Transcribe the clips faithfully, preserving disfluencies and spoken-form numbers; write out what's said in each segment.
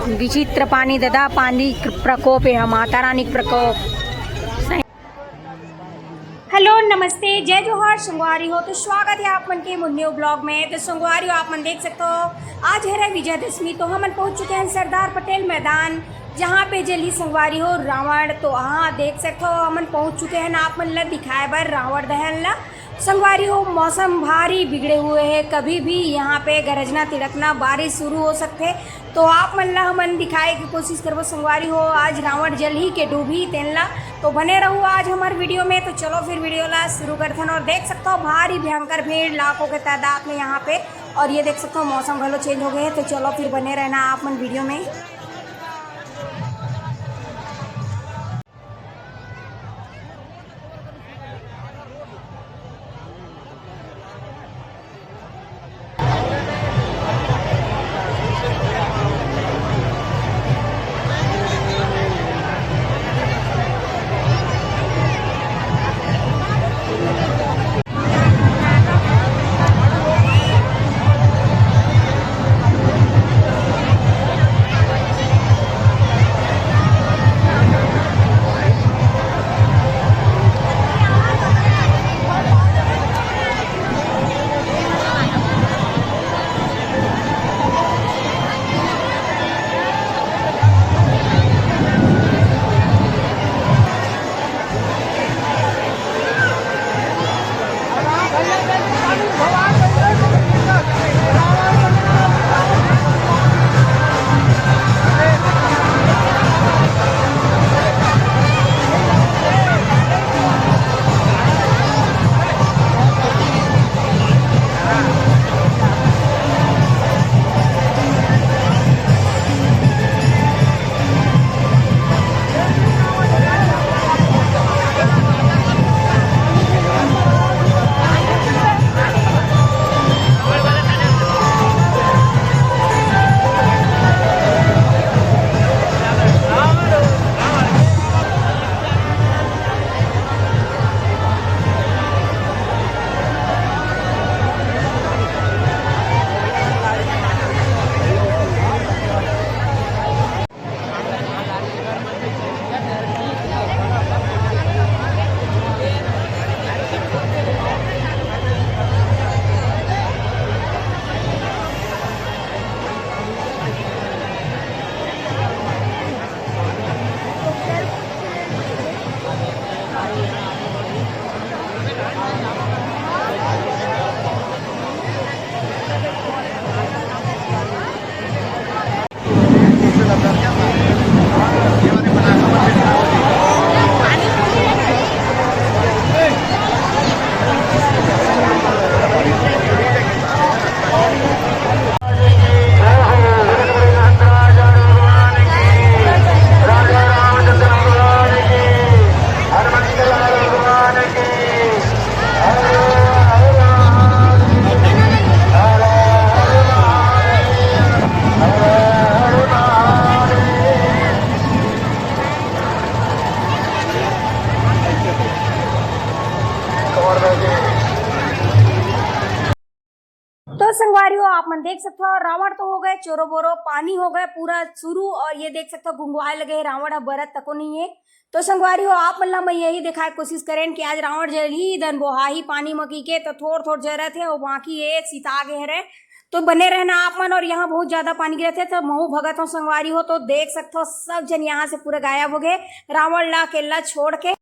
विचित्र पानी ददा, पानी के प्रकोप हे, माता रानी के प्रकोप। हेलो, नमस्ते, जय जोहार संगवारी हो। तो स्वागत है आप मन के मोर न्यू ब्लॉग में। तो संगवारी हो, आप मन देख सकते हो, आज है रे विजयदशमी, तो हमन पहुंच चुके हैं सरदार पटेल मैदान, जहां पे जली संगवारी हो रावण। तो हाँ, देख सकते हो, हमन पहुंच चुके हैं ना, आप मन ला दिखाए बर रावण दहन ला। संगवारी हो, मौसम भारी बिगड़े हुए है, कभी भी यहाँ पे गरजना तिड़कना बारिश शुरू हो सकते। तो आप मन ला हमन दिखाए के कोशिश करबो संगवारी हो, आज रावण जलही के डूबही तेन ला। तो बने रहू आज हमर वीडियो में। तो चलो फिर वीडियो ला शुरू करथन और देख सकते हो भारी भयंकर भीड़, लाखों के तादाद में यहाँ पे। और ये देख सकते हो मौसम घलो चेंज हो गए है। तो चलो फिर बने रहना आप मन वीडियो में। तो संगवारी हो, आप मन देख सकते हो, रावण तो हो गए चोरो बोरो, पानी हो गए पूरा शुरू, और ये देख सकते हो, गुंगवाए लगे हे, रावण अब बरत तको नहीं है। तो संगवारी हो, आप मन ला मैं यही दिखाए कोशिश करें कि आज रावण जलही दन बोहाही पानी मकी के, तो थोड़ थोड़ जरत है और बाकी ये सीता गे हरे। तो बने रहना आप मन, और यहाँ बहुत ज्यादा पानी गिरत है, तो महू भगत हो संगवारी हो, तो देख सकते हो, सब जन यहाँ से पूरा गायब हो गए, रावण ला अकेला छोड़ के।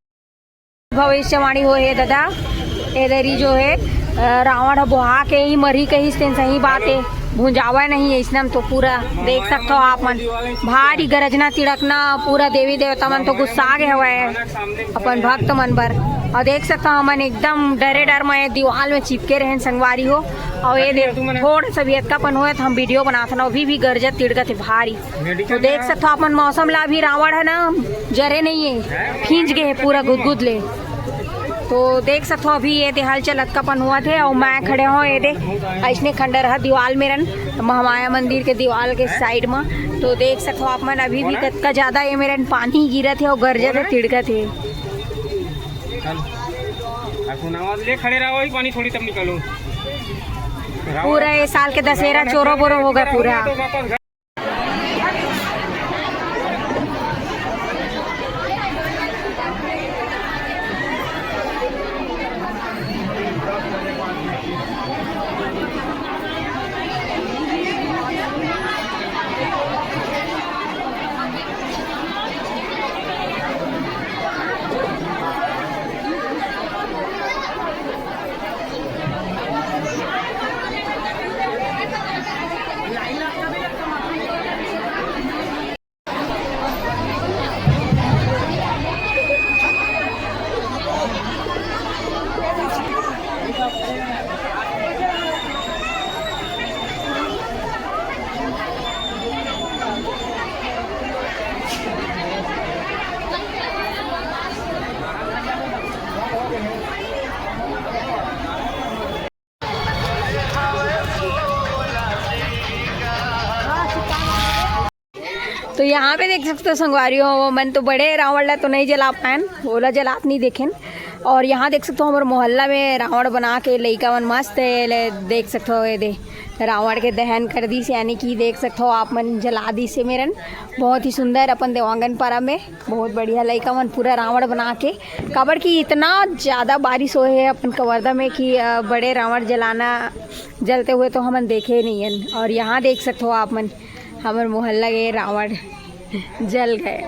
भविष्यवाणी हो हे ददा, एदरी जो है, अ, रावण ह बोहा के ही मरही कहिस, तेन सही बात है, भुंजावय नहीं है। इसने तो पूरा देख सकते हो आप मन, भारी गरजना तिड़कना, पूरा देवी देवता मन तो गुस्सा गे हवय अपन भक्त मन बर। और देख सकते हो, हमन एकदम डरे डर में दीवाल में चिपके रहन संगवारी हो। और ये देख, थोड़ा सा भी अतका पन होए तो हम वीडियो बनाथन, अभी भी गरजत तिड़कत है भारी। तो देख सकथो आप मन मौसम ला, अभी रावण है ना, जरे नहीं है, भींज गए है पूरा गुदगुद ले। तो देख सकथो अभी ये दे हलचल अतका पन हुआ थे, और मैं खड़े हो ये दे ऐसने खंडर है दीवाल मेरन, महामाया मंदिर के दीवाल के साइड में। तो देख सकथो आप मन अभी भी कतका ज्यादा ये मेरन पानी गिरत है और गरजत है, तिड़कत है। ले खड़े रहो, वही पानी थोड़ी तब निकालो। पूरा ये साल के दशहरा चोरो बोरो होगा पूरा। तो यहाँ पे देख सकते हो संगवारी हो, वो मन तो बड़े रावण ला तो नहीं जला पाएन, ओला जलात नहीं देखेन। और यहाँ देख सकते हो, हमारे मोहल्ला में रावण बना के लइका मन मस्त है, ले देख सकते हो, ये दे रावण के दहन कर दीस, यानी कि देख सकते हो आप मन, जला दीस हे मेरन। बहुत ही सुंदर अपन देवांगन पारा में बहुत बढ़िया लइका मन पूरा रावण बना के, काबर कि इतना ज़्यादा बारिश होए है अपन कवर्धा में कि अ, बड़े रावण जलाना, जलते हुए तो हमन देखे नहीं हन। और यहाँ देख सकते हो आप मन, हमर मोहल्ला के रावण जल गए।